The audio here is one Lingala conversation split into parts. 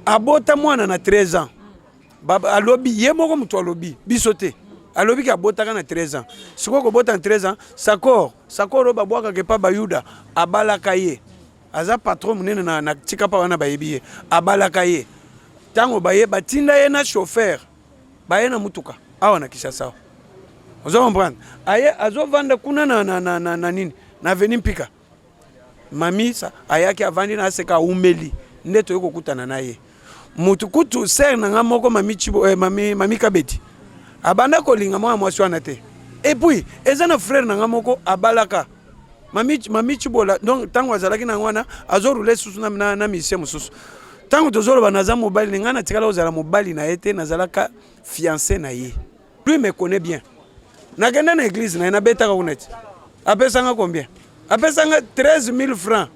Abota mwana na 13 ans. Alobi ye moko moto alobi biso te. Alobi ke abotaka na 13 ans. Sikoyo kobota na 13 ans, Sakor, Sakor oyo babwakaka epa Bayuda, abalaka ye. Aza patron monene na, na Tshikapa wana bayebi ye. Abalaka ye. Tango baye batinda ye na chauffeur baye na mutuka awa na Kinshasa. Ozo comprendre? Aye azovanda kuna na, na, na, na, na nini? Na avenue Mpika. Mami ayaki avandi na aseka aumeli nde toye kokutana na ye. Mutu kutu sœur na nga moko mami Chibo, eh, mami, mami Kabeti abanda kolinga mwana mwasi wana te. Et puis eza na frère na nga moko abalaka mami, mami Chibola donc tango azalaki na wana azo rouler susu na, na, na musicien mosusu. Tango tozoloba naza mobali na nga natikala kozala mobali na ye te, nazalaka fiancé na ye. Lui me connaît bien. Nakenda na église na ye nabetaka kuna ti. Apesanga combien? Apesanga 13 000 francs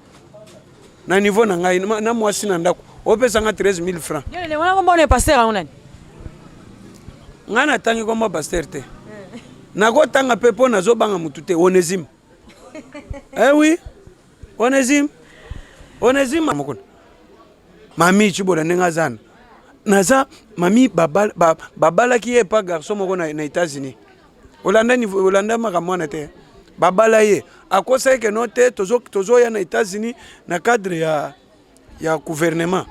na niveau na ngai na mwasi na ndako. Opesanga 13 000 francs. Yele wana kombo na pasteur yango nani? Ngai natangi kombo pasteur te. Nakotanga mpe mpo nazobanga mutu te. Onesime. Eh oui. Onesime. Onesime mokona. Mami Tshibola ndenge aza na naza mami babalaki ba, ba ye epa garçon moko na, na États-Unis. Olanda olanda makambo wana te. Babala ye akosa ye keno te tozoya tozo na États-Unis na cadre ya ya gouvernement.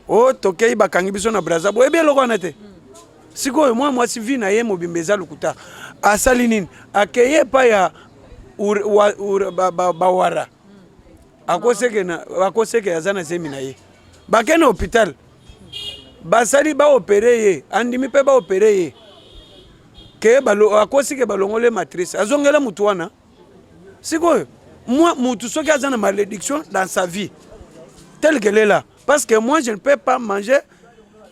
O oh, tokei bakangi biso na Brazza. Boyebi eloko wana te. Sikoyo mwa mwasi vie na ye mobimba eza lokuta. Asali nini? Akeye epai ya bawara. Akoseke na akoseke aza na zemi na ye. Bake na hôpital. Basali ba opérer ye, andimi pe ba opérer ye. Ke balo akosi ke balongole matrice. Azongela mutu wana. Sikoyo moi mutu soki aza na malédiction dans sa vie telle qu'elle est là parce que moi je ne peux pas manger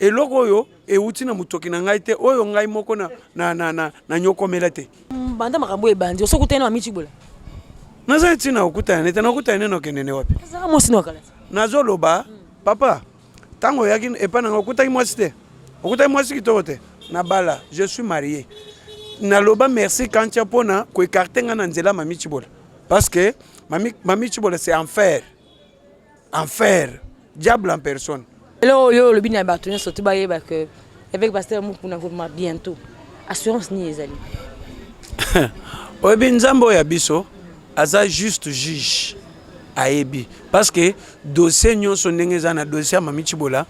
eloko oyo euti na motoki na ngai te oyo ngai moko na, na, na, na, na nyokomela te. Banda makambo ebandi osoki okutani na Mami Tshibola? Naza ntina kokutana ne te, nakutana ne nakende ne wapi? Azalaka mwasi no akala. Nazoloba papa, ntango oyaki epai na ngai okutaki mwasi te, okutaki mwasi kitoko te, nabala, je suis marie. Naloba merci Kantia mpona koekarte ngai na nzela Mami Tshibola parce que Mami, Mami Tshibola c'est enfer. Enfer, diable en personne. Lelo oyo olobi na bato nyonso to bayeba que avec pasteur Mukuna vraiment bientôt. Assurance ni ezali. Oyebi Nzambe oyo ya biso aza juste juge ayebi parce que dossier nyonso ndenge eza na dossier ya Mami Tshibola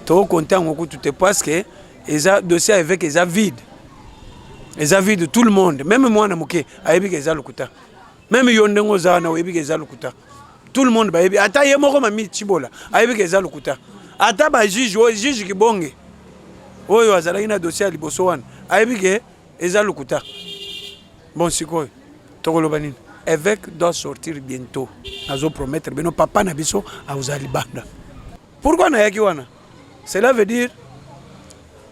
tokokonte yango kutu te parce que eza dossier ya évêque eza vide, eza vide tout le monde même mwana moke ayebi ke eza lokuta. Meme yo ndenge oza wana oyebi ke eza lokuta. Tout le monde bayebi ata ye moko Mami Tshibola ayebi ke eza lokuta. Ata ba juge oyo juge Kibonge oyo azalaki na dossier ya liboso wana ayebi ke eza lokuta. Bon sikoyo tokoloba nini? Évêque doit sortir bientôt. Nazo promettre bino papa na biso akozala libanda. Pourquoi nayaki wana? Cela veut dire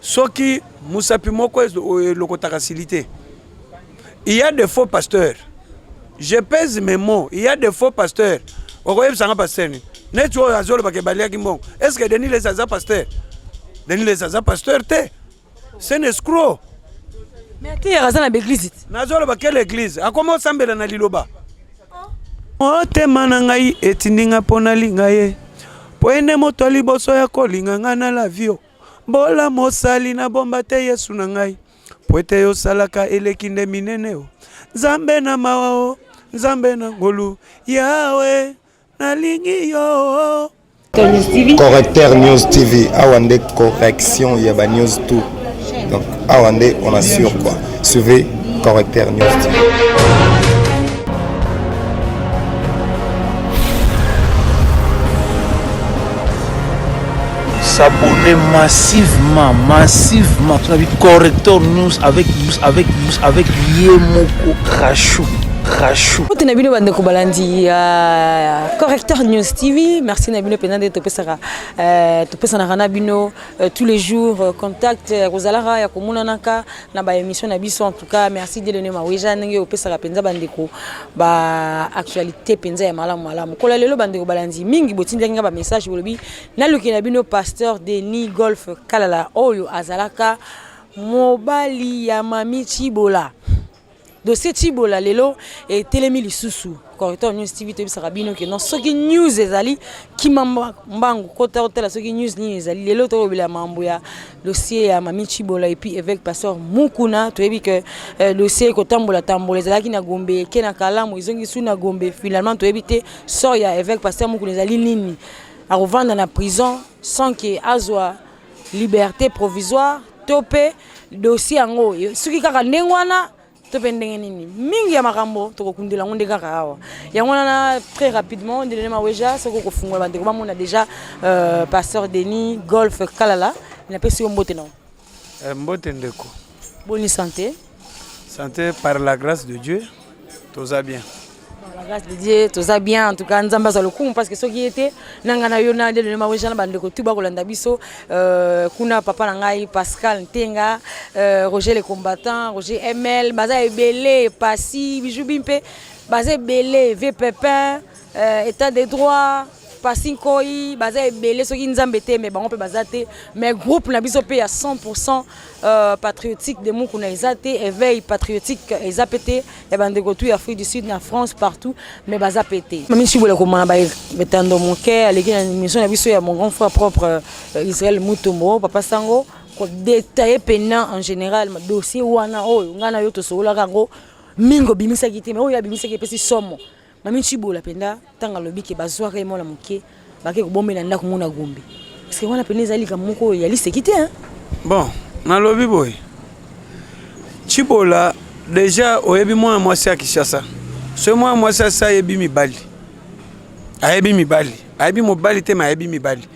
soki musapi moko elokotaka sili te. Il y a des faux pasteurs. Je pèse mes mots. Il y a des faux pasteurs. Okoyebisa nga pasteur nini? Neti oyo azoloba ke baliaki mbongo. Est-ce que Denis Lessie aza pasteur? Denis Lessie aza pasteur te. C'est un escroc. Mais ateyaka aza na baeglise te. Nazoloba quelle église? Akoma osambela na liloba. Motema na ngai etindi nga mpo nalinga ye, mpo ye nde moto ya liboso ya kolinga nga na la vie. Bola mosali na bomba te Yesu na ngai, mpo ete yosalaka eleki nde minene o. Nzambe na mawa o, Nzambe na ngolu, Yawe nalingi yo. Correcteur News TV, awa nde correction ya ba news tout. Donc awa nde on assure quoi. Suivez Correcteur News TV. S'abonner massivement, massivement. Correcteur News avec avec avec Yemoko Rachou. Rachou. Mbote na bino bandeko balandi ya Correcteur News TV. Merci na bino mpenza nde topesaka euh, topesanaka na bino euh, tous les jours euh, contact ya kozalaka ya komonanaka na ba émission na biso. En tout cas, merci Delone Maweja ndenge opesaka mpenza bandeko ba actualité mpenza ya malamu malamu. Kola lelo bandeko balandi mingi botindaki nga ba message bolobi naluki na bino pasteur Denis Golf Kalala oyo azalaka mobali ya Mami Tshibola. Dossier Tshibola lelo etelemi lisusu. Correcteur News TV toyebisaka bino ke non, soki news ezali, kima mbangu kota otala soki news nini ezali. Lelo tokolobela mambo ya dossier ya Mami Tshibola et puis évêque pasteur Mukuna. Toyebi ke dossier ekotambola tambola, ezalaki na Gombe, eke na Kalamu, ezongi su na Gombe. Finalement toyebi te sort ya évêque pasteur Mukuna ezali nini. Akovanda na prison sans ke azwa liberté provisoire to mpe dossier yango soki kaka ndenge wana to mpe ndenge nini. Mingi ya makambo tokokundela yango nde kaka awa. Yango wana, très rapidement, Ndenge Maweja, soki okofungola, bandeko bamona déjà pasteur Denis Golf Kalala. Napesi yo mbote na Mbote ndeko. Boni santé? Santé, par la grâce de Dieu, toza bien. Par la grâce de Dieu, toza bien. En tout cas, Nzambe aza lokumu, parce que soki ye te, na ngai na yo na nde Maweja na bandeko tu bakolanda biso kuna, papa na ngai Pascal Ntenga, Roger le combattant, Roger ML, baza ebele, pasi Bijou Bimpe, baza ebele, V Pepin, état de droit, pasi Nkoi, baza ebele. Soki Nzambe te, me bango mpe baza te. Mais groupe na biso mpe ya 100 patriotique de Mukuna eza te, éveil patriotique eza pe te, ya bandeko tu ya Afrique du Sud, na France, partout, mais baza pe te. Mami Tshibola komana betando moke aleki na émission na biso ya mon grand frère propre Israël Mutombo, papa Sango, kodétailler pena en général dossier wana oyo ngai na yo tosololaka yango mingi. Obimisaki te, mais oyo abimisaki epesi somo. Mami Tshibola mpenza, ntango alobi ke bazwaka ye mwana moke, bake kobombela ndako mona Gombe, parce que wana pene ezali likambo moko oyo yali seki te, hein? Bon, nalobi boye, Tshibola déjà oyebi mwana mwasi ya Kinshasa. Soki mwana mwasi asi ayebi mibali, ayebi mibali, ayebi mobali te, me ayebi mibali.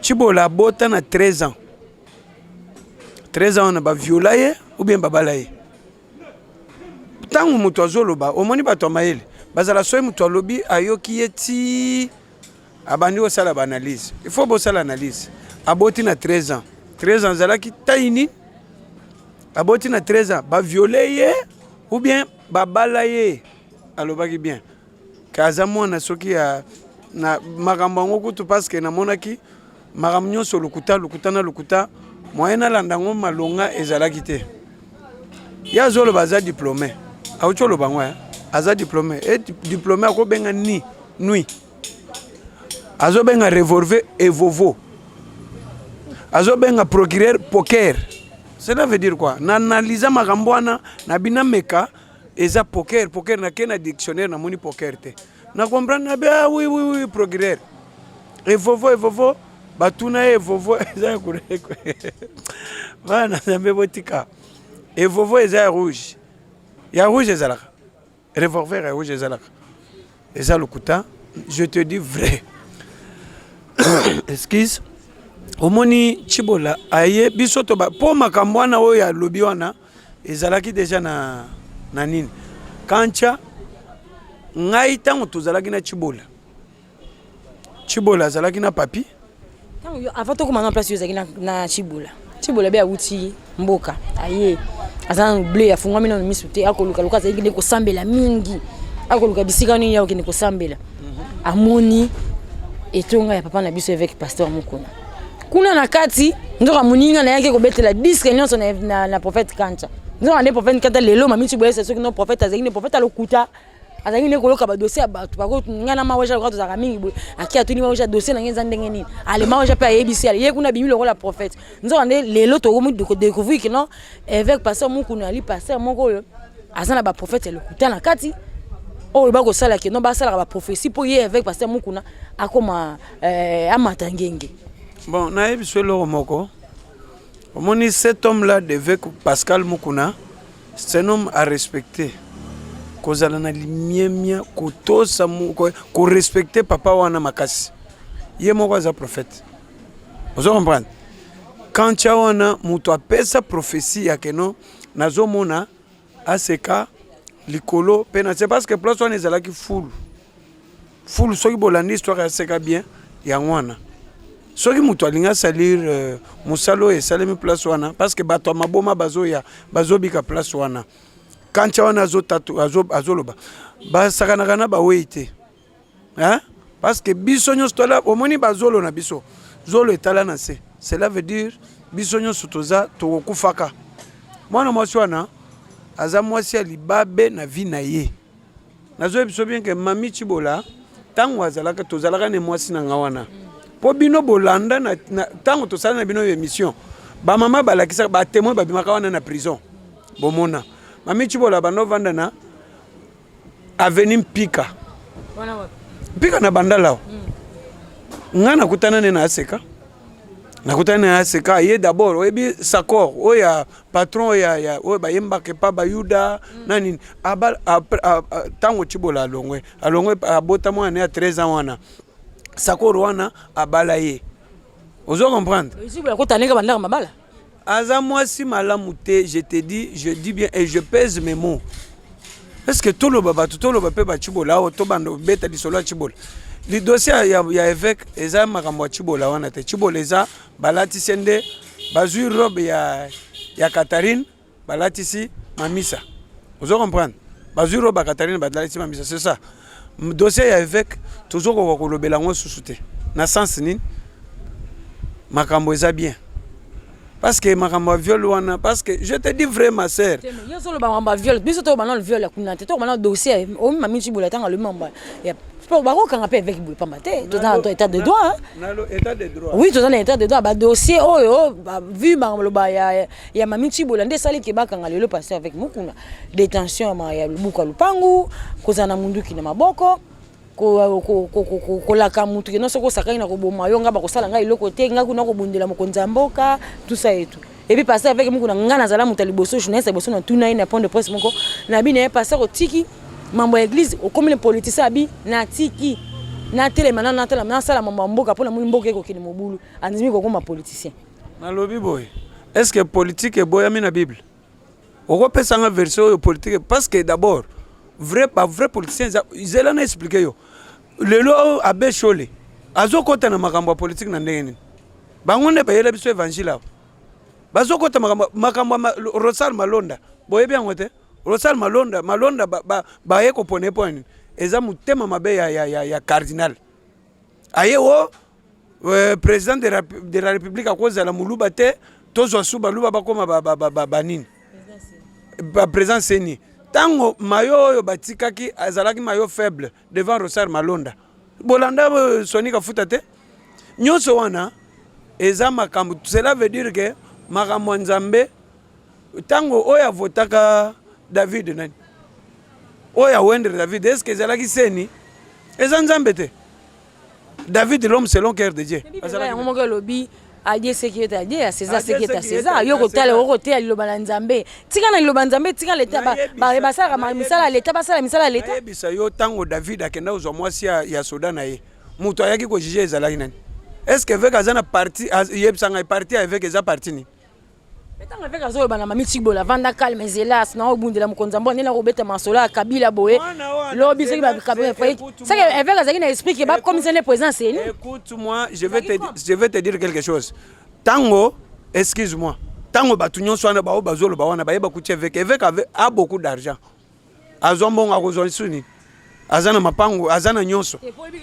Tshibola abota na 13 ans. 13 ans wana baviola ye ou bien babala ye. Ntango moto azoloba, omoni bato ya mayele bazala, soki moto alobi, ayoki ye ti abandi kosala baanalyse. Il faut bosala analyse. Aboti na 13 ans. 13 ans azalaki tai nini? Aboti na 13 ans, baviole ye ou bien babala ye? Alobaki bien ke aza mwana soki ya na makambo yango kutu, parce que namonaki makambo nyonso lokuta, lokuta na lokuta. Moyen nalanda yango malonga ezalaki te. Ye azoloba aza diplômé, auti oloba yango, aza diplômé e diplômé akobenga ni nui, azobenga revolver evovo, azobenga procureur poker. Cela veut dire quoi? Na analyse makambo wana na bina meka eza poker, poker. Nake na dictionnaire, namoni poker te, na comprendre na be, ah, oui, procureur evovo, evovo. Batuna ye evovo eza ya couleur. Bana Nzambe, botika. Evovo eza ya rouge, ya rouge ezalaka revolver ya rouge ezalaka. Eza lokuta, je te dis vrai. Excuse. Omoni, Tshibola aye biso to mpo makambo wana oyo alobi wana ezalaki déjà na nini kancha. Ngai ntango tozalaki na Tshibola, Tshibola azalaki na papi. Ntango avant tokóma na place oyo ezalaki na Tshibola, Tshibola be awuti mboka, aye, aza nanu ble, afungwami nanu miso te, akoluka luka. Azalaki nde kosambela mingi, akoluka bisika nini akokende kosambela. Amoni etonga ya papa na biso évêque pasteur Mokuna kuna na kati. Nzoka moninga na ye ake kobetela disque nyonso na prophète Kancha. Nzoka nde prophète Kancha lelo Mami Tshibola, soki no prophète azalaki nde prophète alokuta, azalaki nde koyoka badossier ya bato bako. Ngai na Maweja lokola tozalaka mingi boye, aki atuni Maweja dossier na ngai eza ndenge nini. Ale, Maweja mpe ayebisi ale ye kuna abimi lokola prophète. Nzoka nde lelo tokomi kodécouvrir ke non, évêque pasteur Mukuna ali pasteur moko oyo aza na baprophète ya lokuta na kati, oyo bakosala ke non, basalaka baprophétie mpo ye évêque pasteur Mukuna akoma amata ngenge. Bon, nayebi so eloko moko. Omoni, cet homme là d'évêque Pascal Mukuna, c'est un homme à respecter. Kozala na limiemia, kotosa, korespecte papa wana makasi. Ye moko aza prophète, ozo comprendre? Kantia wana moto apesa prophétie ya keno nazomona aseka likolo mpe na se, parce que place wana ezalaki fulu fulu. Soki bolandi histoire ya seka bien, yango wana soki moto alingi asalir mosala oyo esalemi place wana, parce que bato ya maboma bazoya, bazobika place wana. Kantia wana azoloba basakanaka na bawei te, hein? Parce que biso nyonso tola, omoni bazolo na biso, zolo etala na se, cela veut dire biso nyonso toza tokokufaka. Mwana mwasi wana Aza mwasi ya libabe na vie na ye. Nazoyebi biso bien que Mami Tshibola tango azalaka tozalaka ne mwasi na nga wana. Po bino bolanda na, na tango tosala na bino emission. Ba mama balakisaka ba témoins babimaka wana na prison. Bomona. Mami Tshibola bando vanda na avenue Mpika. Wana wapi? Mpika na Bandal awa. Nga nakutana ne na Aseka. Nakutana na Aseka ye d'abord oyebi Sakor oyo ya patron ya ya oyo bayembaka epa bayuda na nini aba ntango Tshibola alongwe alongwe abota mwana ya 13 ans wana Sakor wana abala ye ozo comprendre Tshibola kota ndenge bandaka mabala aza mwasi malamu te je te dis je dis bien et je pèse mes mots est ce que toloba bato toloba mpe batshibola awa tobanda obeta lisolo ya tshibola li dossier ya, ya évêque eza makambo ya tshibola wana te tshibola eza balatisi nde bazwi robe ya, ya Catherine balatisi mamisa ozo comprendre bazwi robe ya Catherine balatisi mamisa c'est ça dossier ya évêque tozokoka kolobela yango susu te na sens nini makambo eza bien parce que makambo ya viol wana parce que je te dis vrai ma sœur yo ozoloba makambo ya viol biso toyoba nano viol ya kuna te tokoba nano dossier omi mami Tshibola ntango alobi mambo ya po bakokanga mpe évêque boye pamba te toza na état de droit état de droit oui toza na état de droit badossier oyo vu maloba ya, ya mami Tshibola nde esali ke bakanga lelo pasteur avec mokuna détention ya lubuka lupangu kozala na munduki na maboko kolaka mutu ke nyonso kosakaki na koboma yo nga bakosala ngai eloko te ngai kuna kobundela mokonzi ya mboka tout ça et tout et puis pasteur avec mokuna ngai nazala moto ya liboso journaliste ya liboso na tuna ye na point de presse moko na bino ye pasteur otiki mambo ya église okomi le politicien abi natiki natelema nano natala nasala mambo ya mboka mpo namoni mboka ekokende mobulu andimi kokoma politicien nalobi boye est ce que politique eboyami na bible okopesanga version oyo politique parce que d'abord vrai ba vrai politicien zela na expliquer yo lelo abbé Shole azokɔta na makambo ya politique na ndenge nini bango nde bayela biso évangile awa bazokɔta makambo makambo ya Ronsard Malonda boyebi yango te Ronsard Malonda Malonda baye kopona ye mpo nini eza motema mabe ya, ya, ya, ya cardinal aye o euh, président de la, de la république akozala moluba te tozwa su baluba bakóma banini baprésident CENI ntango mayo oyo batikaki azalaki mayo faible devant Ronsard Malonda bolanda Soni Kafuta te nyonso wana eza makambo cela veut dire que makambo ya nzambe ntango oyo avotaka David nani oyo awendre David est ce que ezalaki CENI eza nzambe te David l'homme selon cœur de Dieu yango moko elobi à Dieu ce qui est à Dieu à César ce qui est à César yo kotala okoteya liloba na nzambe tika na liloba nzambe tika leta basalaka misala ya leta basala misala ya leta nayebisa yo ntango David akenda kozwa mwasi ya soda na ye moto ayaki kojuger ezalaki nani est ce que évêque aza na parti yebisa ngai parti ya évêque eza parti nini ntango évêque azoloba na mami Tshibola vanda calme zelas na obundela mokonzi ya mboka ndenge nakobeta masolo ya Kabila boye lobi soki seke évêque azalaki na esprit ke bakomisa nde président CENI écoute moi je vais te, je vais te dire quelque chose ntango excuse moi ntango bato nyonso wana bao bazoloba wana bayeba kuti évêque évêque a beaucoup d'argent azwa mbongo akozwa lisusu nini aza na mapango aza na nyonso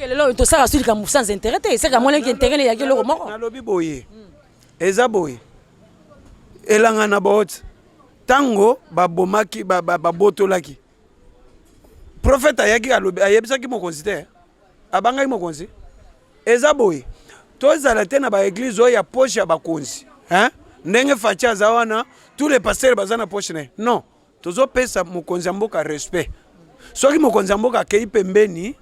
lelo tosala su likambo sans intérêt te eseka monaki intérêt eyaki eloko moko nalobi boye eza boye elanga na baoti ntango babomaki babotolaki prophète ayaki alobi ayebisaki mokonzi te abangaki mokonzi eza boye tozala te na baéglise oyo ya poche ya bakonzi hein? ndenge Fatshi aza wana tous les pasteurs baza na poche na ye non tozopesa mokonzi ya mboka respect soki mokonzi ya mboka akei pembeni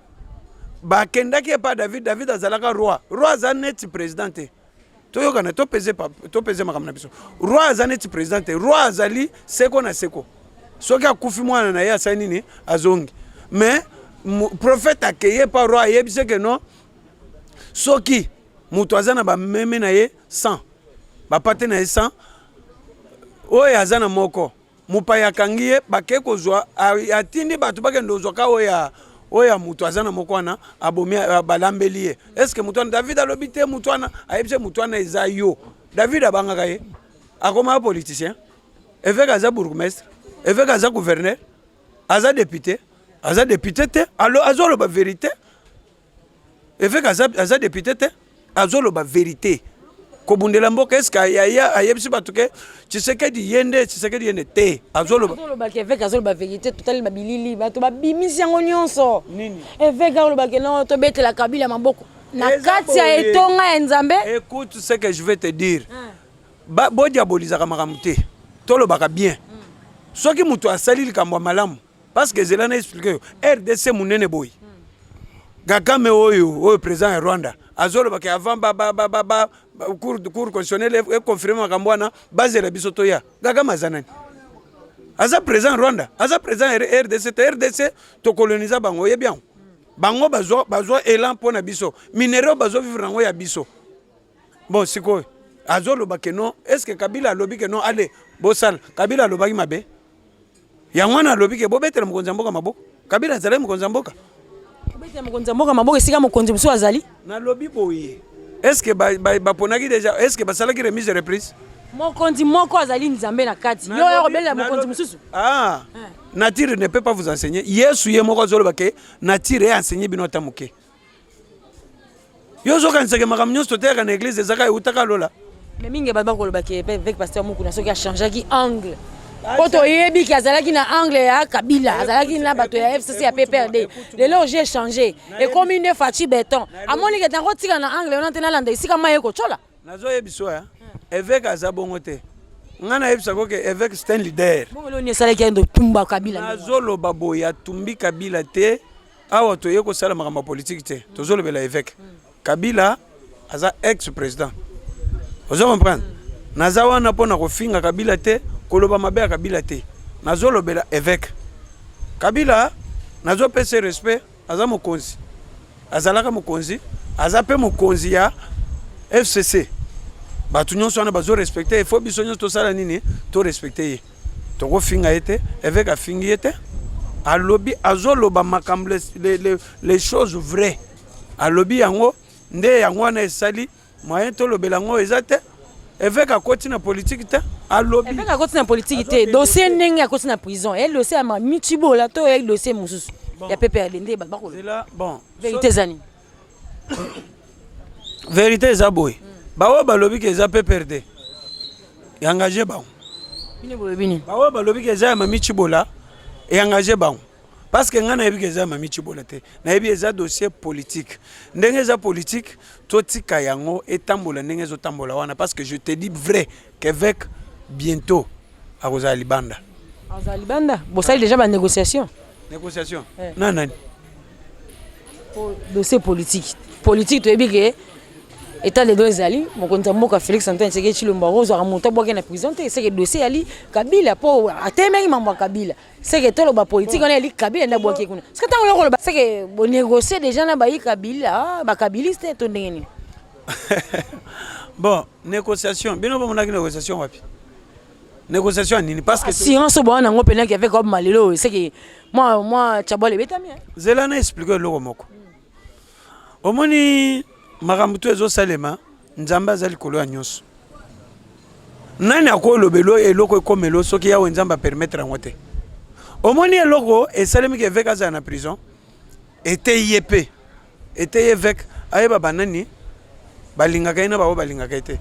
bakendaki epa David David azalaka roi roi aza neti président te toyokana topese topese makambo na biso roi aza neti président te roi azali seko na seko soki akufi mwana na ye asali nini azongi mais prophète akeye pa roi ayebisi ke non soki moto aza na bameme na ye 100 bapate na ye 100 oyo aza na moko mopaya akangi ye bake kozwa atindi bato bakende kozwa ka oyo oyo ya moto aza na moko wana abomi balambeli ye est ce que moto wana David alobi te moto wana ayebisi moto wana eza yo David abangaka ye akoma politicien évêque aza bourgmestre évêque aza gouverneur aza député aza député te azoloba vérité évêque aza, aza député te azoloba vérité. Kobundela mboka, est-ce que ayebisi bato ke Tshisekedi ye nde, Tshisekedi ye nde te? Azoloba. Azoloba ke évêque azoloba vérité. Totali babilili, bato babimisi yango nyonso. Nini? Évêque azoloba ke non, tobetela Kabila maboko na Eza kati ya boye. etonga ya Nzambe. Écoute ce que je vais te dire. Bodiabolizaka makambo te, tolobaka bien. Soki moto asali likambo ya malamu, parce que ezela na expliquer yo, RDC monene boye, Kagame oyo président ya Rwanda azolobaka avant ba cour constitutionnelle econfirme makambo wana, bazela biso toya. Kagame aza nani? Aza président ya Rwanda, aza président ya RDC te. RDC tokoloniza bango, oyebi yango. Bango bazwa élan mpo na biso, minerais bazovivre yango ya biso. Bon, sikoyo azoloba ke non. Est ce que Kabila alobi ke non, ale bosala? Kabila alobaki mabe yango wana? Alobi ke bobetela mokonzi ya mboka maboko. Kabila azalaki mokonzi ya mboka. Kobetela mokonzi ya mboka maboko esika mokonzi mosusu azali? Nalobi boye, est ce que baponaki déjà? Est ce que basalaki remise reprise? Mokonzi moko azali Nzambe na kati, yo oya kobelela mokonzi mosusu. Ah, nature ne peut pas vous enseigner. Yesu ye moko azoloba ke nature e enseigner bino ata moke. Yo ozokanisaka makambo nyonso toteyaka na église ezaka eutaka lola? Mais mingi bato bakoloba ke avec pasteur Mukuna, soki achangeaki angle, po toyebi ke azalaki na angle ya Kabila, azalaki na bato ya FCC, ya PPRD, lelo j'ai changé, ekomi nde Fatshi Béton. Amoni ke tango tika na angle wana te, nalanda esika mai ekotyola. Nazoyebi so ya évêque aza bongo te. Ngai nayebisako ke évêque, c'est un leader. Bongo lelo nini esalaki endo tumba Kabila? Nazoloba boye, atumbi Kabila te. Awa toye kosala makambo ya politike te, tozolobela évêque. Kabila aza ex président, ozo comprendre? Naza wana mpo na kofinga Kabila te, koloba mabe ya Kabila te. Nazolobela évêque. Kabila, nazopesa respect, aza mokonzi, azalaka mokonzi, aza mpe mokonzi ya FCC. Bato nyonso wana bazorespecte. Ifo biso nyonso tosala nini? Torespecte ye. Tokofinga ye te. Évêque afingi ye te. Alobi, azoloba makambo, les choses vraies, alobi yango nde. Yango wana esali moyen tolobela yango eza te. Évêque akoti na politike te, alobi. Évêque akoti na politike te. Dossier ndenge akoti na prison, e dossier ya Mami Tshibola to ya dossier mosusu ya PPRD nde bato bakoloba. Bon. Vérité eza nini? Vérité eza boye, baoyo balobi ke eza PPRD, engage bango. Bino bolobi nini? Baoyo balobi ke eza ya Mami Tshibola, engage bango, parce que ngai nayebi ke eza ya Mami Tshibola te. Nayebi eza dossier politique. Ndenge eza politique, totika yango etambola ndenge ezotambola wana, parce que je te dis vrai qu'évêque bientôt akozala libanda. Azala libanda? Bosali déjà banégociation? Négociation na nani? Dossier politique, toyebi ke état de droit ezali. Mokonzi ya mboka Félix Antoine Tshisekedi Tshilombo akozwaka moto abwaki na prison te. Seke dossier yali Kabila, mpo atelemaki mambo ya Kabila. Seke toloba politique wana yali Kabila nde abwaki kuna. Seke ntango yo koloba, seke bonégocie déjà na bayi Kabila, bakabiliste, to ndenge nini? Bon, négociation, bino bomonaki négociation wapi? Négociation ya nini? Parce que assurance oyo bawana yango mpenaki avec obima lelo, seke mwa chabwala ebetami. Zela na explique eloko moko. Omoni makambo to ezosalema, Nzambe aza likolo ya nyonso. Nani akolobela eloko ekomelo soki Yawe Nzambe apermettre yango te? Omoni eloko esalemi ke évêque azala na prison, eteyi ye mpe eteyi évêque ayeba banani balingaka ye na bango balingaka ye te.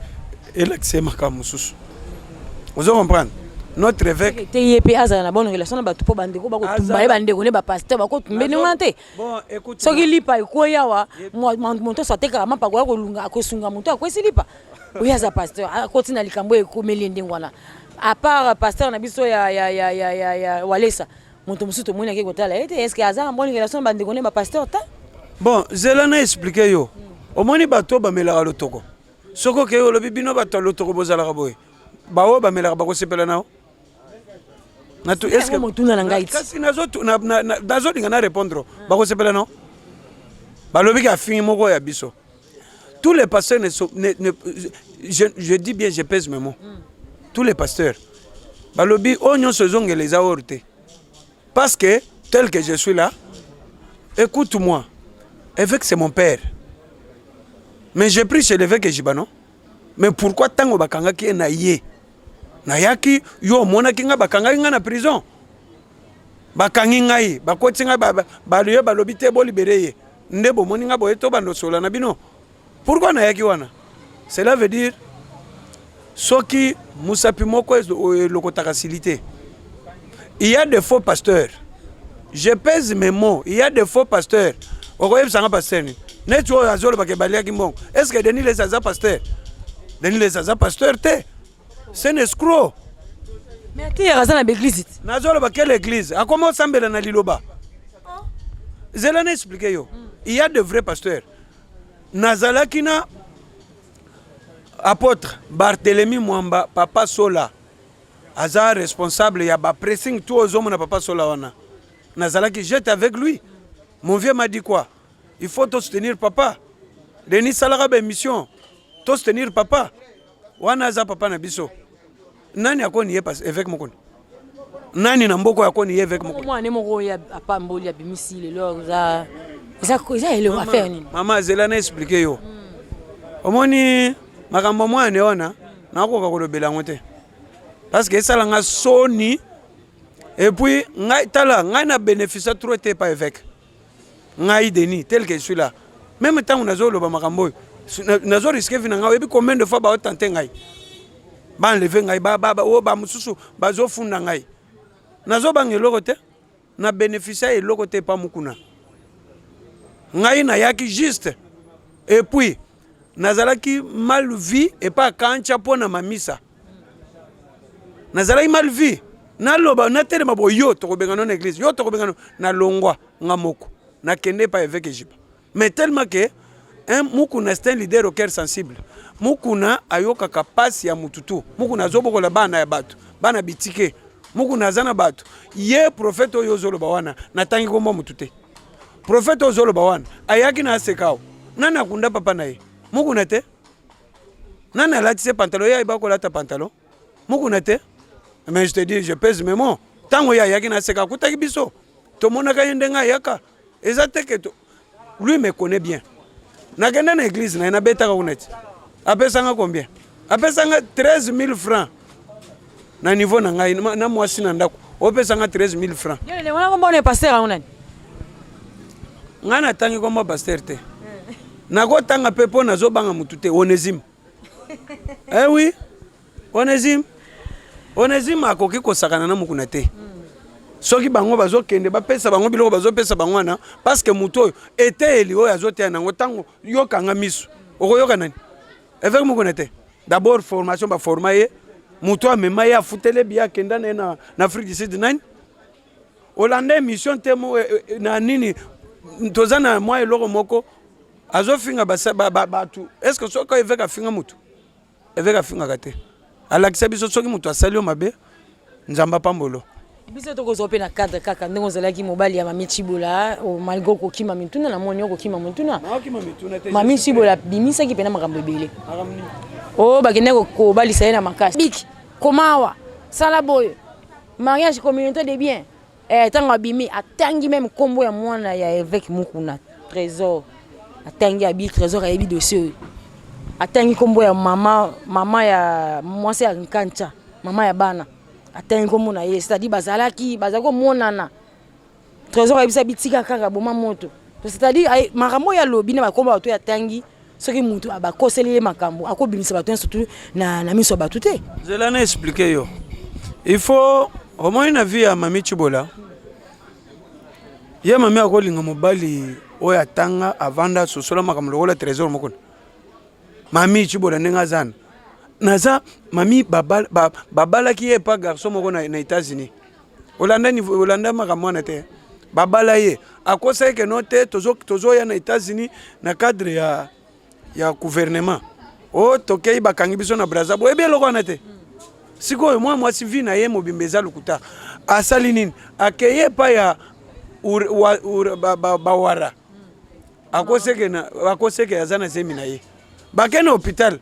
Elakisa ye makambo mosusu, ozo comprendre? Notre évêque te, ye mpe azala na bonne relation na bato, mpo bandeko bakotumba ye, bandeko ne bapasteur bakotumba ndenge wana te. Soki lipa ekweyi awa, moto so atekaka mapa akoya kolunga, akosunga moto akwesi lipa. Oyo aza pasteur, akoti na likambo oyo ekomeli ye ndenge wana. À part pasteur na biso ya Walesa, moto mosusu tomoni ake kotala ye te. Est ce que aza na bonne relation na bandeko ne bapasteur te? Bon, zela na explique yo. Omoni bato bamelaka lotoko, soki okei olobi bino bato ya lotoko bozalaka boye, baoyo bamelaka bakosepela na yo? Motuna na ngai. Kasi nazolinga na répondre. Bakosepela no? Balobi ke afingi moko ya biso. Tous les pasteurs ne sont, ne, je dis bien, je pèse mes mots, tous les pasteurs balobi oyo nyonso ezongela eza or te, parce que tel que je suis là, écoute-moi, évêque c'est mon père, mais j'ai pris chez l'évêque Jibano. Mais pourquoi ntango bakangaki ye na ye nayaki? Yo omonaki ngai, bakangaki ngai na prison, bakangi ngai, bakoti ngai, baloye balobi te bolibere ye. Nde bomoni ngai boye, to bandosola na bino. Pourquoi nayaki wana? Cela veut dire Soki musapi moko elokotaka sili te. Il y a des faux pasteurs. Je pèse mes mots. Il y a des faux pasteurs. Okoyebisa nga pasteur nini? Neti oyo azoloba ke baliaki mbongo. Est-ce que Denis Lessie aza pasteur? Denis Lessie aza pasteur te. C'est un escroc. Mais ateyaka aza na baeglise te. Nazoloba quelle église? Akoma osambela na liloba. Zela na expliquer yo. Il y a de vrais pasteurs. Nazalaki na Apotre Barthelemy Mwamba papa Sola aza responsable ya ba pressing tout ozomona papa Sola wana. Nazalaki j'étais avec lui. Mon vieux m'a dit quoi? Il faut to soutenir papa. Denis salaka ba émission. To soutenir papa. Wana aza papa na biso. Nani akoni ye pas évêque mokoni? Nani na mboko akoni ye évêque mokoni? Mwana moko ya apamboli abimisi lelo eza eza eza eloko affaire nini? Mama zela na expliquer yo. Omoni makambo mwana wana nakoka kolobela yango te. Parce que esala nga soni et puis ngai tala ngai na bénéfice trop te pas évêque. Ngai Denis tel que je suis là. Même ntango nazoloba makambo oyo nazo risque vie na ngai oyebi combien de fois baotante ngai baenleve ngai oyo bamosusu bazofunda ngai nazobanga eloko te na bénéficia eloko te epa mokuna ngai nayaki juste et puis nazalaki mal vie epa kancha mpo na mamisa nazalaki mal vie naloba natelema boye yo tokobengana na église yo tokobengana nalongwa nga moko nakende epa évêque Ejiba mais tellement que un Mukuna c'est un leader au cœur sensible Mukuna ayokaka pasi ya mutu tu Mukuna azobokola bana ya bato bana bitike Mukuna aza na bato ye prophète oyo ozoloba wana natangi kombo mutu te prophète oyo ozoloba wana ayaki na asekao nani akunda papa na ye Mukuna te nani alatisi ye pantalon ye ayeba kolata pantalon Mukuna te mais je te dis je pèse mes mots ntango ye ayaki na aseka akutaki biso tomonaka ye ndenge ayaka eza te ke lui me connaît bien nakenda na église na ye nabetaka kuna ti apesanga combien apesanga 13 000 francs na niveau na ngai na mwasi na ndako opesanga 13 000 francs ngai natangi kombo pasteur te nakotanga mpe mpo nazobanga motu te onesime eh oui onesime onesime akoki kosakana na mokuna te soki bango bazokende bapesa bango biloko bazopesa bango wana parce que motu oyo eteyeli oyo azoteya nango ntango yokanga miso okoyoka nani évêque mokuna te d'abord formation baforma ye motu amema ye afutele biye akenda na ye na, na afrique du sud nani olanda émission te mo, eh, eh, na nini toza na mwa eloko moko azofinga bato ba, ba, ba, est ce que soki évêque afinga motu évêque afingaka te alakisa biso soki moto asali yo mabe nzambe apambolo biso tokozwa mpe na cadre kaka ndenge ozalaki mobali ya mami Tshibola malgré okokima mituna namoni okokima mituna mami Tshibola abimisaki mpena makambo ebele oyo bakende kobalisa ye na makasi biki koma awa sala boye mariage communauté de bien ntango abimi atangi meme nkombo ya mwana ya évêque Mukuna Trésor atangi abi Trésor ayebi dossier oyo atangi nkombo ya mama mama ya mwasi ya nkancha mama ya bana atangi nkombo na ye c'est-à-dire bazalaki bazalaki komonana Trésor ayebisa bitika kaka boma moto c'est-à-dire makambo oyo alobi na bakombo bato oyo atangi soki mutu abakoseli ye makambo akobimisa bato nyonso tu na, na miso ya bato te nzela na explique yo il faut omoni na vie ya mami Tshibola ye mami akolinga mobali oyo atanga avanda sosola makambo lokola Trésor mokona mami Tshibola ndenge aza na naza mami babalaki ba, ba ye epa garçon moko na, na États-Unis olanda olanda makambo wana te babala ye akosa ye keno te tozoya na États-Unis na cadre ya, ya gouvernement o tokei bakangi biso na Braza boyebi eloko wana te sikoyo mwa mwasi vie na ye mobimba eza lokuta asali nini akeye epai ya bawara akoseke akoseke aza na zemi na ye bake na hôpital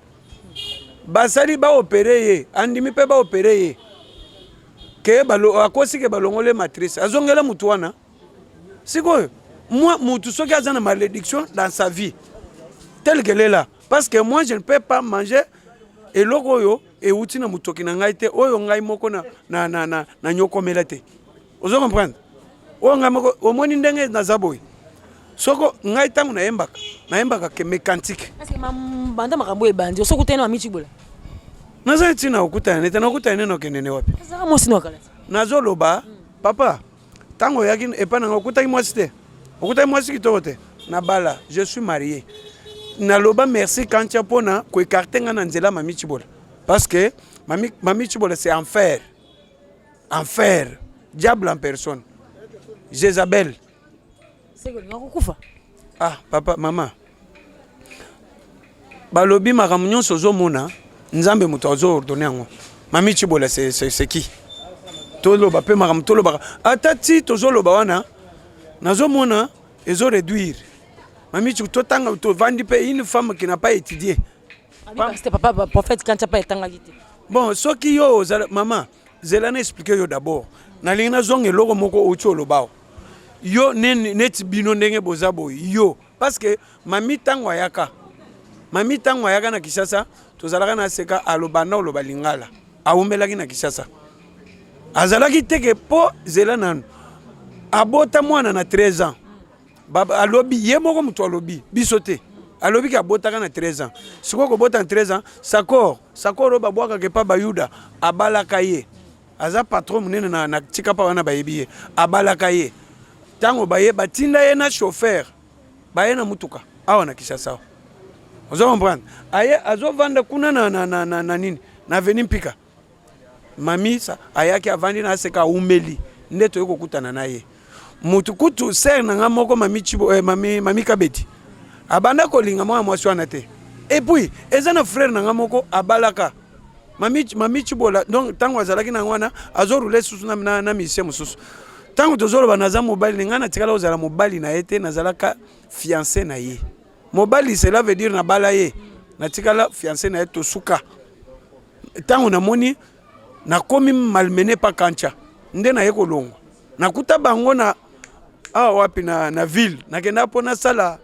basali baopere ye andimi mpe baopere ye ke akosi ke balongoli matrice azongela mutu wana sikoyo moi mutu soki aza na malédiction dans sa vie tel qu'elle est là parce que moi je ne peux pas manger eloko oyo euti na motoki na ngai te oyo ngai moko na, na, na, na, na nyokomela te ozo comprendre oyo ngai moko omoni ndenge naza boye soko ngai ntango nayembaka nayembaka ke mécantique banda makambo ebandi osoki otali na mami Tshibola. Naza ntina kokutana ne te, nakutana ne nakende ne wapi? Azalaka mwasi no akala. Nazoloba papa, ntango oyaki epai na ngai okutaki mwasi te, okutaki mwasi kitoko te. Nabala, je suis marié. Naloba merci Kantia mpona koécarter ngai na nzela Mami Tshibola, parce que Mami Tshibola, c'est enfer, enfer, diable en personne, Jézabel. Seke olinga kokufa. Ah papa, mama, balobi makambo nyonso ozomona, Nzambe moto azoordonner yango. Mami Tshibola, c'est qui? Toloba mpe makambo tolobaka, ata ti tozoloba wana, nazomona ezoréduire Mami. Totanga, tovandi mpe, une femme qui n'a pas étudié. Papa prophète Kantia mpe etangaki te. Bon, soki yo ozala mama, zela na expliquer yo d'abord. Nalingi nazonga eloko moko outi oloba awa. Yo neti bino ndenge boza boye, yo, parce que mami ntango ayaka, mami ntango ayaka na Kinshasa, tozalaka na seka, aloba na oloba lingala. Awumelaki na Kinshasa, azalaki teke mpo zela nanu abota mwana na 13 ans. Alobi ye moko moto alobi, biso te, alobi ke abotaka na 13 ans. Sikoyo kobota na 13 ans, Sakor, Sakor oyo babwakaka epa bayuda, abalaka ye. Aza patron monene na tika mpa wana, bayebi ye. Abalaka ye, ntango baye, batinda ye na chauffeur, baye na mutuka awa na Kinshasa awa. Ozo comprendre? Aye azovanda kuna na nini, na avenue Mpika. Mami ayaki, avandi na aseka, aumeli nde toyei kokutana na ye. Mutu kutu sœur na nga moko, mami Chibo, mami Kabeti, abanda kolinga mwana mwasi wana te. Et puis eza na frère na nga moko abalaka mami Chibola. Donc ntango azalaki na wana, azorouler susu na musicien mosusu. Ntango tozoloba, naza mobali ngai, natikala kozala mobali na ye te, nazalaka fiancé na ye. Mobali, cela veut dire nabala ye. Natikala fiancé na ye, tosuka. Ntango namoni nakomi malmené pa Kantia, nde naye kolongwa. Nakuta bango na awa wapi, na ville. Nakenda mpo nasala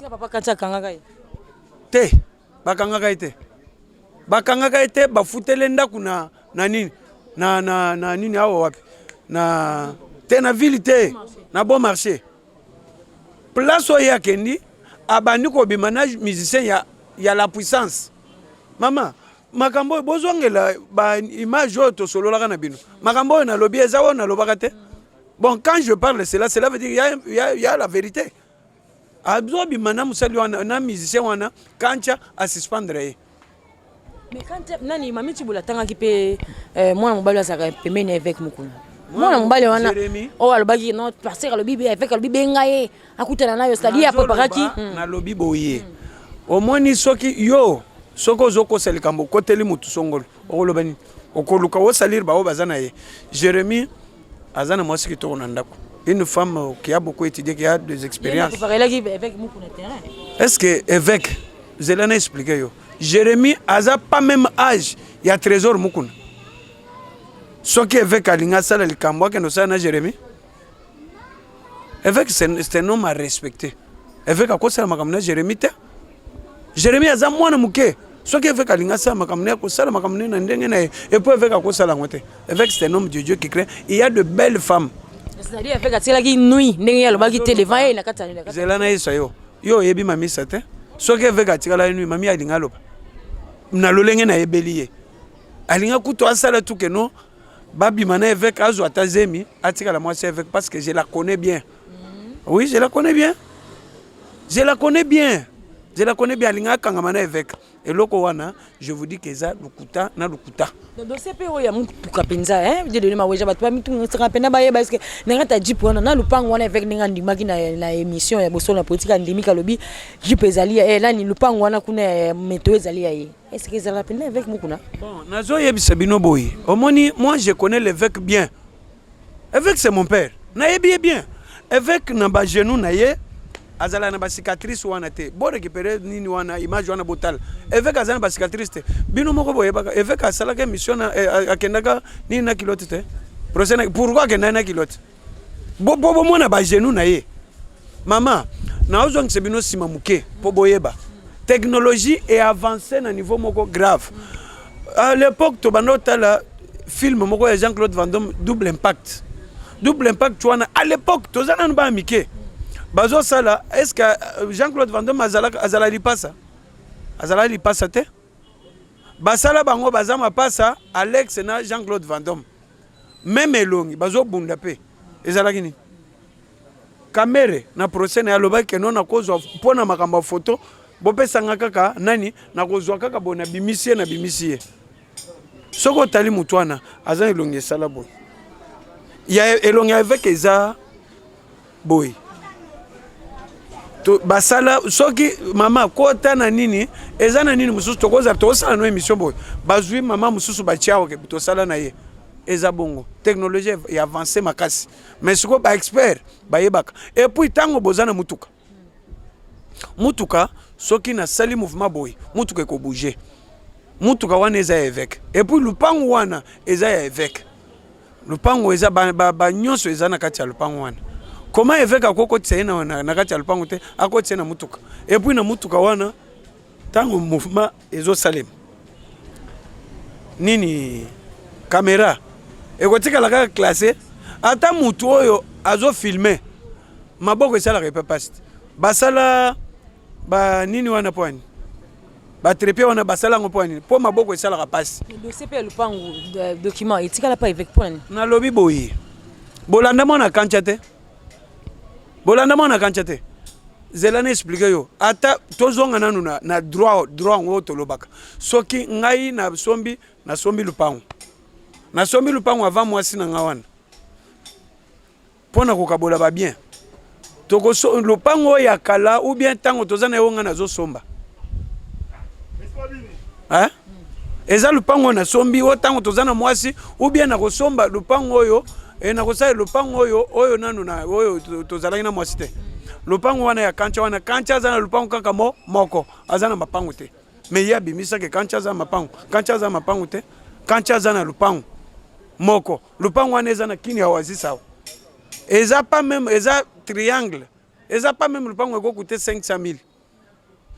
Papa Kantia akangaka ye? Te, bakangaka ye te, bakangaka ye te. Bafutele ndako na nini, na nini awa wapi, na te, na ville te, na Bon Marché, place oyo ye akendi, abandi kobima na musicien ya La Puissance. Mama, makambo oyo bozongela baimage oyo tosololaka na bino, makambo oyo nalobi eza oyo nalobaka te. Bon, quand je parle cela, cela veut dire y a la vérité. Azobima na mosali wana, na musicien wana. Kantia asuspendre ye. Mais quand nani, mami Tshibola atangaki mpe mwana mobali azalaka pembeni ya évêque Mokuna, mwana mobali wana oyo alobaki non, pasteur alobi, évêque alobi benga ye akutana na yo, c'est-à-dire apreparaki. Nalobi boye, omoni, soki yo, soki ozokosa likambo, okoteli motu songolo, okoloba nini? Okoluka osalire bao baza na ye. Jérémie aza na mwasi kitoko na ndako, une femme qui a beaucoup étudié, qui a des expériences. Est-ce que évêque, zela na expliquer yo, Jérémie aza pas même âge ya Trésor Mukuna. Soki évêque alingi asala likambo, akende osala na Jérémie. Évêque, c'est un homme à respecter. Évêque akosala makambo na Jérémie te. Jérémie aza mwana moke. Soki évêque alingi asala makambo na ye, akosala makambo na ye na ndenge na ye. Et puis évêque akosala yango te. Évêque, c'est un homme de Dieu qui craint. Il y a de belles femmes. C'est-à-dire évêque atikelaki nuit ndenge ye alobaki te devant ye na kati ya Zela na yesa yo, yo oyebi mamisa te. Soki évêque atikala ye nuit, mami alingi aloba na lolenge nayebeli ye, alinga kutu asala tuke no babima na évêque, azwa ata zemi, atikala mwasi évêque, parce que je la connais bien. Oui, je la connais bien, je la connais bien, je la connais bien. Alinga akangama na évêque. Eloko wana, je vous dis que eza lokuta na lokuta. Dossier mpe oyo ya motuka mpenza, Dieudonné Maweja, bato bamitungisaka mpena bayeba eske na kati ya jeep wana na lupango wana, évêque ndenge andimaki na émission ya Bosolo na Politique, andimiki, alobi jeep ezali nani, lupango wana kuna ya meto ezali ya ye. Est ce que ezalaka mpenza évêque Mokuna? Bon, nazoyebisa bino boye, omoni, moi je connais l'évêque bien. Évêque, c'est mon père, nayebi ye bien. Évêque na bagenou na ye azala na bacicatrice wana te. Borécupérer nini wana, image wana, botala. Évêque aza na bacicatrice te. Bino moko boyebaka évêque asalaka émission na akendaka nini na kilote te, procès. Pourquoi akendaki na kilote? Po bomona bagenou na ye. Mama, naozongisa bino nsima moke mpo boyeba technologie est avancée na niveau moko grave. À l'époque, tobanda otala film moko ya Jean-Claude Van Damme, Double Impact. Double Impact wana, à l'époque toza nanu bana mike, bazosala. Est ce que Jean-Claude Van Damme azala lipasa? Azala lipasa te. Basala bango baza mapasa Alex na Jean-Claude Van Damme. Meme elongi bazobunda mpe ezalaki nini? Kamere na procès na ye alobaki ke non, nakozwa mpo na makambo ya foto, bopesanga kaka nani, nakozwa kaka boye, nabimisi ye, nabimisi ye. Soki otali motu wana aza elongi esala boye, ya elongi ya évêque eza boye. To, basala soki mama kota na nini eza na nini mosusu, tokozala tokosala no émission boye, bazwi mama mosusu batia awa ke tosala na ye, eza bongo. Technologie ya avance makasi, mais sikoyo baexpert bayebaka. Et puis ntango boza na mutuka, mutuka soki nasali mouvement boye, mutuka ekobouge. Mutuka wana eza ya évêque, et puis lupangu wana eza ya évêque. Lupango eza ba, ba, ba nyonso eza na kati ya lupango wana. Comment évêque akokotisa ye na, na, na kati ya lupango te, akotisa ye na mutuka? Et puis na mutuka wana, ntango mouvement ezosalema nini, kamera ekotikala kaka classe. Ata mutu oyo azofilme, maboko esalaka epe pasi te. Basala banini wana mpo ani batrépied wana, basala yango mpo nini? Mpo maboko esalaka pasi. Dossier mpe ya lupangu, document etikala pa évêque mpo nani? Nalobi boye, bolanda mwana kantia te, bolanda mwana kantia te. Zela na expliquer yo. Ata tozonga nanu na droit. Droit yango oyo tolobaka, soki ngai nasombi lupango, nasombi lupango avant mwasi na nga wana, mpo na kokabola babien, tokoso lopango oyo ya kala ou bien ntango toza na yo, ngai nazosomba, hein? Eza lupango oyo nasombi oyo ntango toza na mwasi, ou bien nakosomba lupango oyo e, nakosala lupango oyo nanu na oyo tozalaki na mwasi te. Lupango wana ya kantia wana, kantia aza na lupango kaka moko, aza na mapango te. Mais ye abimisaki kantia aza na mapango. Kantia aza na mapango te. Kantia aza na lupango moko. Lupango wana eza na kini ya Oasis awa, eza pas même, eza triangle, eza pas même. Lupango ekokute 500 000.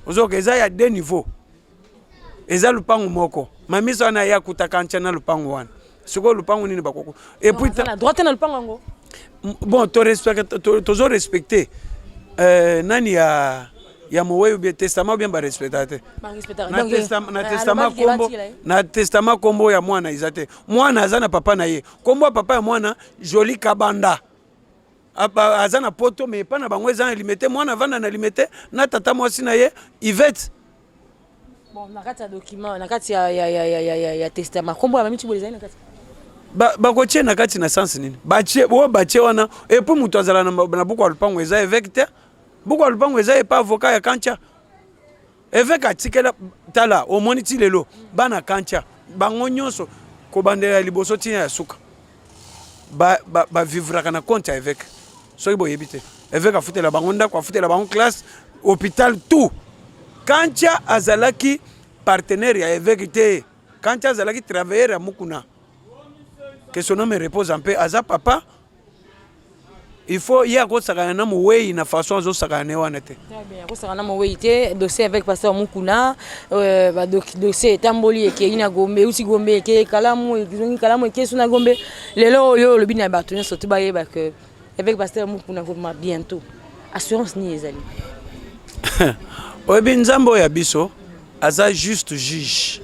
Ozoka eza ya deux niveaux, eza lupango moko. Mamisa wana ye akutaka ntya na lupango wana. Sikoyo lupango nini bakoko? Et puis na droit te na lupango yango. Bon, tozo respecte nani ya mowei ou bien testament ou bien barespectaka te. Na testament kombo, na testament kombo ya mwana eza te. Mwana aza na papa na ye. Kombo ya papa ya mwana Joli Kabanda, aza na Poto, mais epa na bango eza na Limete. Mwana avanda na Limete na tata mwasi na ye Ivete. Bon, na kati ya document, na kati ya testament, kombo ya Mami Tshibola ezali na kati. Bakotie na kati na sens nini? Batie oyo batie wana. Et puis moto azala na buku ya lupango eza évêque te. Buku ya lupango eza epa avocat ya Kantia. Évêque atikela, tala, omoni ti lelo bana Kantia bango nyonso, kobandela ya liboso ntina ya suka, bavivraka na compte ya évêque. Soki boyebi te, évêque afutela bango ndako, afutela bango classe, hôpital, tout. Kantia azalaki partenaire ya évêque te. Kantia azalaki travailleur ya Mukuna, que son âme repose en paix. Aza papa, il faut ye akosakana na mowei na façon azosakana ne wana te. Akosaka na mowei te. Dossier avec pasteur Mukuna, dossier etamboli, ekei na Gombe, euti Gombe, ekei Kalamu, ezongi Kalamu, ekei so na Gombe. Lelo oyo olobi na bato nyonso to bayeba que avec pasteur Mukuna kobima bientôt, assurance nini ezali? Oyebi, Nzambe oyo ya biso aza juste juge,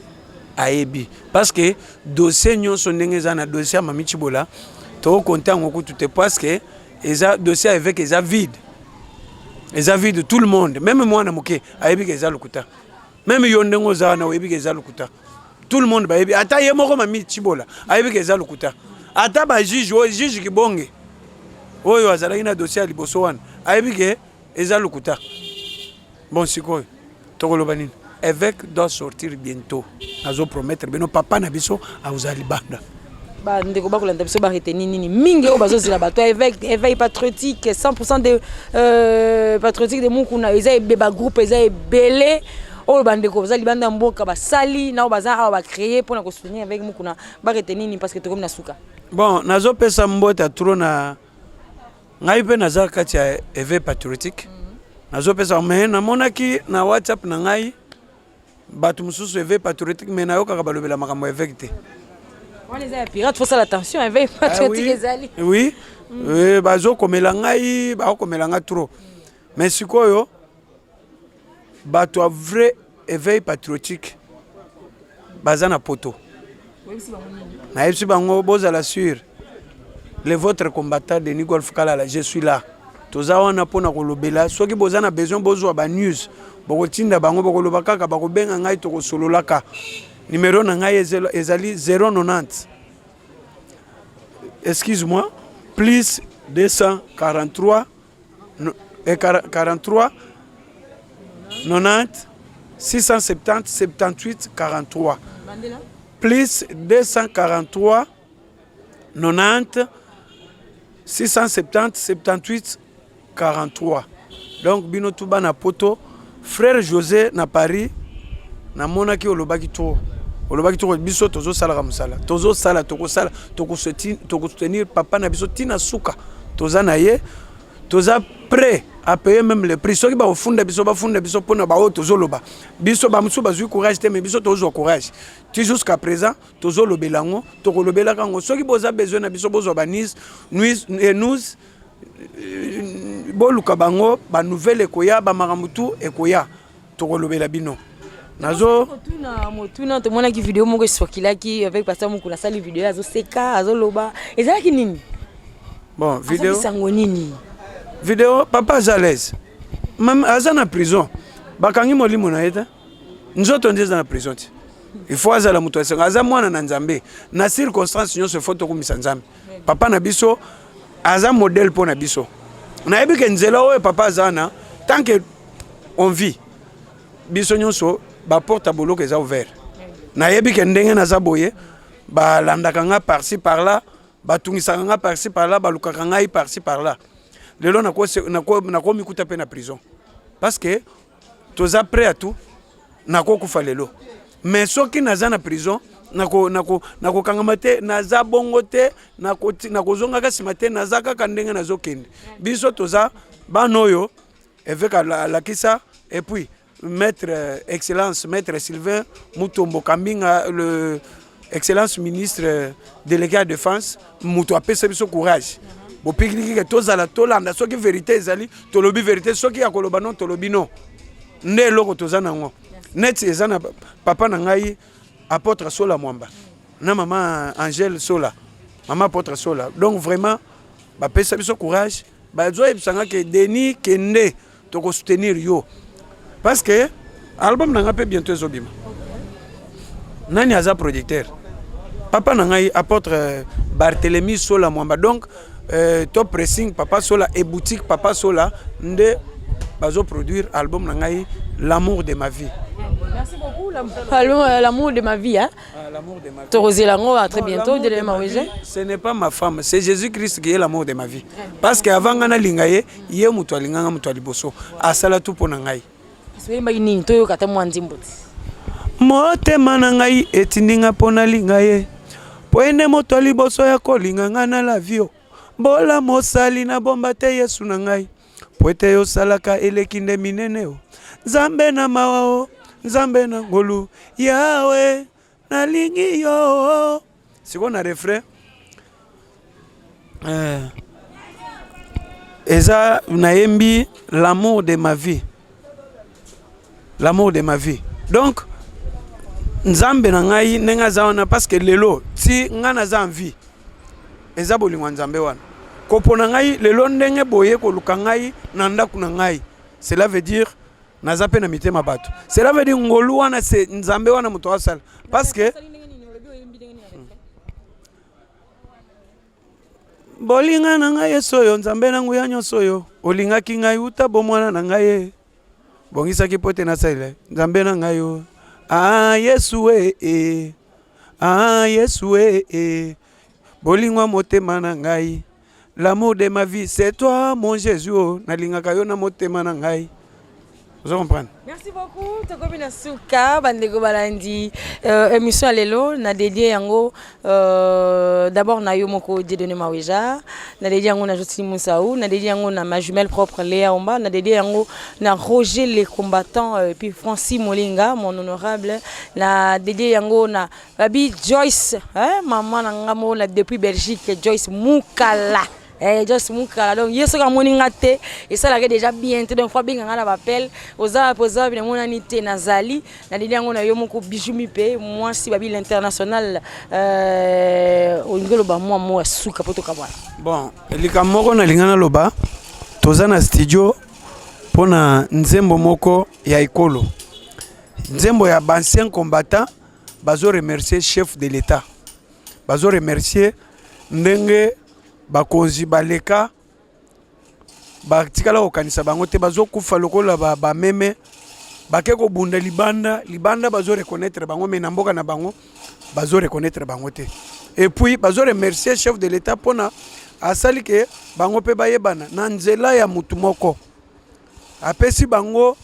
ayebi, parce que dossier nyonso ndenge eza na dossier ya Mami Tshibola, tokokonte yango kutu te, parce que eza dossier ya évêque, eza vide, eza vide. Tout le monde, même mwana moke ayebi ke eza lokuta. Même yo ndenge oza wana, oyebi ke eza lokuta. Tout le monde bayebi, ata ye moko Mami Tshibola ayebi ke eza lokuta. Ata bajuge oyo, juge Kibonge oyo azalaki na dossier ya liboso wana, ayebi ke eza lokuta. Bon, sikoyo tokoloba nini? Évêque doit sortir bientôt. Nazopromettre bino, papa na biso akozala libanda. Bandeko bakolanda biso, baretenir nini mingi oyo bazozela bato ya évêque, éveil patriotique, 100 de patriotique de Mukuna? Eza ebe bagroupe eza ebele oyo bandeko baza libanda ya mboka basali na oyo baza awa, bacréer mpona kosoutenir évêque Mukuna. Baretenir nini? Parce que tokomi na suka. Bon, nazopesa mbote trop na ngai mpe naza kati ya éveil patriotique. Nazopesa, mais namonaki na WhatsApp na ngai bato mosusu éveil patriotique, mais nayokaka balobela makambo ya évêque te. Wana eza ya pirate, faut sala attention. Éveil patriotique ezali. Oui, bazokomela ngai, bakokomela ngai trop. Mais sikoyo bato ya vrai éveil patriotique. Baza na poto. Nayebisi bango bozala sur le votre combattant Denis Golf Kalala, je suis là. Toza wana mpona kolobela soki boza na besoin bozwa ba news, bokotinda bango, bokoloba kaka, bakobenga ngai, tokosololaka. Numero na ngai ezali 090, excuse-moi, plus 243 et 43 90 670 78 43, plus 243 90 670 78 43. Donc bino tu bana poto, frère José na Paris, namonaki olobaki trop, olobaki trop. Biso tozosalaka mosala, tozosala, tokosala, tokosoutenir papa na biso ntina suka. Toza na ye, toza prêt à payer même le prix. Soki bakofunda biso, bafunda biso mpona baoyo tozoloba. Biso bamosusu bazwi courage te, mais biso tozwa courage ti jusqu'à présent. Tozolobela yango, tokolobelaka yango. Soki boza besoin na biso, bozwa banews, news, boluka bango, banouvelle ekoya, bamakambo tu ekoya, tokolobela bino. Nazo Tuna motuna: tomonaki video moko eswakilaki avec pasteur Mokolo, asali video, azoseka, azoloba. Ezalaki nini? Bon, video Sango nini? Video, papa aza à l'aise. Même aza na prison, bakangi molimo na ye te, nzoto nde eza na prison te. Il faut azala moto esengo, aza mwana na Nzambe. Na circonstance nyonso, il faut tokumisa Nzambe. Papa na biso aza modèle mpo na biso. Nayebi ke nzela oyo papa aza na, tant que on vit, biso nyonso baporte ya boloko eza ouvert. Nayebi ke ndenge naza boye, balandaka nga par-ci par-là, batungisaka nga par-ci par-là, balukaka ngai par-ci par-là. Lelo nakomikuta mpe na prison parce que toza prêt à tout. Nakokufa lelo, mais soki naza na prison, nakokangama te, naza bongo te, nakozongaka nsima te, naza kaka ndenge nazokende. Biso toza bana oyo évêque alakisa. Et puis maître, excellence maître Sylvain Mutombo Kambinga, le excellence ministre délégué à défense, moto apesa biso courage. Bopikiliki ke tozala, tolanda. Soki vérité ezali, tolobi vérité. Soki ya koloba non, tolobi non. Nde eloko toza nango neti eza na papa na ngai apôtre Sola Mwamba na mama Angèle Sola, mama apôtre Sola. Donc vraiment bapesa biso courage, bazoyebisanga ke Denis, kende, tokosoutenir yo, parce que album na ngai mpe bientôt ezobima. Nani aza producteur? Papa na ngai apôtre Barthélemy Sola Mwamba. Donc Top Pressing Papa Sola et boutique Papa Sola nde bazoproduire album na ngai L'amour de ma vie. Merci beaucoup. L'amour de ma vie, hein. Ah, l'amour de ma vie. Tokozela yango à très bientôt. Dieudonné Maweja. Ce n'est pas ma femme, c'est Jésus-Christ qui est l'amour de ma vie, parce que avant nga nalinga ye, ye moto alinganga, moto ya liboso asala tu mpo na ngai. Soyembaki nini? Toyoka ata mwa nzembo ti. Motema na ngai etindi nga mpo nalinga ye, mpo ene moto ya liboso ya kolinga ngai na lavio. Bola mosali na bomba te, Yesu na ngai, po ete osalaka eleki nde minene o. Nzambe na mawa o, Nzambe na ngolu, Yawe, nalingi yo. Sikoyo na refrain eza nayembi l'amour de ma vie, l'amour de ma vie. Donc Nzambe na ngai ndenge aza wana, parce que lelo ti ngai naza en vie, eza bolingo ya Nzambe wana kopona ngai lelo ndenge boye koluka ngai na ndako na ngai. Cela veut dire naza mpe na mitema bato. Cela veut dire ngolu wana se Nzambe wana moto asala, parce que bolinga na ngai Yesu oyo, Nzambe na nguya nyonso oyo olingaki ngai uta bomwana na ngai ye, bongisaki mpo te nasalela Nzambe na ngai o. Ah Yesu e, e. Ah Yesu e, e. Bolingo ya motema na ngai, l'amour de ma vie, c'est toi mon Jésus o. Nalingaka yo na motema na ngai. Ozo comprendre? Merci beaucoup. Tokomi na suka, bandeko balandi. Émission ya lelo na dédié yango d'abord na yo moko Dieudonné Maweja, na dédié yango na Jocelyne Moussaou, na dédié yango na ma jumelle propre Léa Omba, na dédié yango na Roger les combattants et puis Francis Molinga, mon honorable, na dédié yango na Babi Joyce, hein, maman na ngamo na depuis Belgique, Joyce Mukala. Eh, Jos Mukala donc ye soki amoni nga te esalaka déjà bien te donc faut abenga nga na bapel oza wapi oza wapi namonani te nazali naleli yango na yo moko bijou mipe mwasi babi l'international euh, olingi oloba mwa mo ya suka mpo tokabwana. Bon, likambo moko nalinga naloba, toza na studio mpo na nzembo moko ya ekolo, nzembo ya baancien combattant. Bazo remercier chef de l'État, bazo remercier ndenge bakonzi baleka batikala kokanisa bango te, bazokufa lokola bameme bake kobunda libanda libanda, bazo reconnaître bango, mais na mboka na bango bazo reconnaître bango te. Et puis bazo remercier chef de l'État mpona asali ke bango mpe bayebana na nzela ya mutu moko apesi bango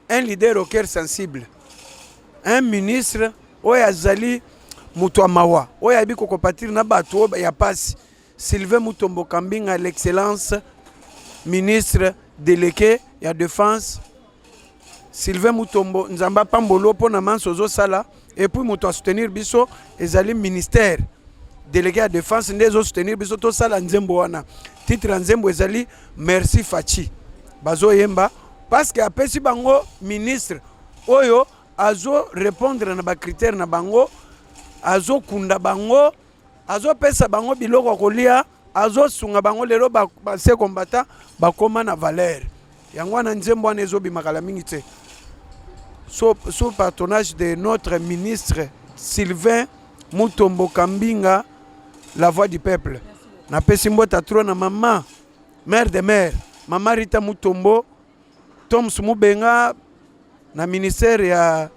un leader au cœur sensible, un ministre oyo azali moto ya mawa, oyo ayebi kocompatir na bato oyo ya pasi, Sylvain Mutombo Kambinga, l'excellence ministre délégué ya défense Sylvain Mutombo. Nzambe apambolo mpona manso ozosala. Et puis moto asoutenir biso ezali ministère délégué ya défense nde ezosoutenir biso tosala nzembo wana. Titre ya nzembo ezali "Merci Fatshi". Bazoyemba parce que apesi bango ministre oyo azo répondre na bacritère na bango, azokunda bango, azopesa bango biloko ya kolia, azosunga bango. Lelo base combattant bakóma na valeur. Yango wana nzembo wana ezobima kala mingi te, sous patronage de notre ministre Sylvain Mutombo Kambinga, la voix du peuple. Napesi mbote trop na mama mère de mère, mama Rita Mutombo Toms Mubenga, na ministère ya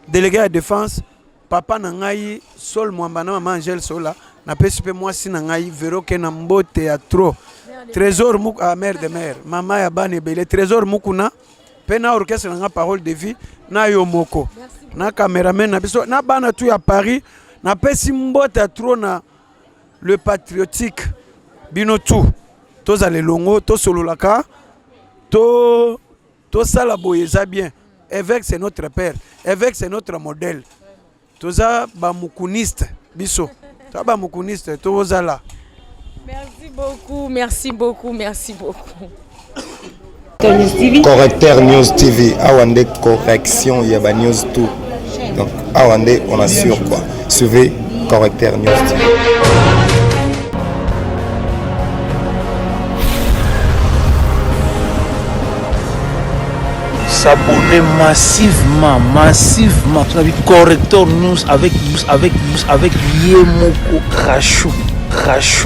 délégué ya défense, papa na ngai Sol Mwamba na mama Angele Sola. Napesi mpe mwasi na ngai Veroke na mbote ya trop, Trésor Muku, ah, mère de mère, mama ya bana ebele, Trésor Mukuna, mpe na orchestre na nga Parole de Vie, na yo moko na cameraman na biso, na bana tu ya Paris. Napesi mbote ya trop na le patriotique bino tu. Tozala elongo, tosololaka, to tosala boye eza bien. Évêque, c'est notre père, évêque, c'est notre modèle. Toza bamukuniste, biso toza bamukuniste, tozala. Merci beaucoup, merci beaucoup, merci beaucoup. Correcteur News TV, awa nde correction ya ba news tout. Donc awa nde on assure quoi. Suivez Correcteur News TV. S'abonner massivement, massivement. Correcteur News avec avec avec ye moko Rachou, Rachou.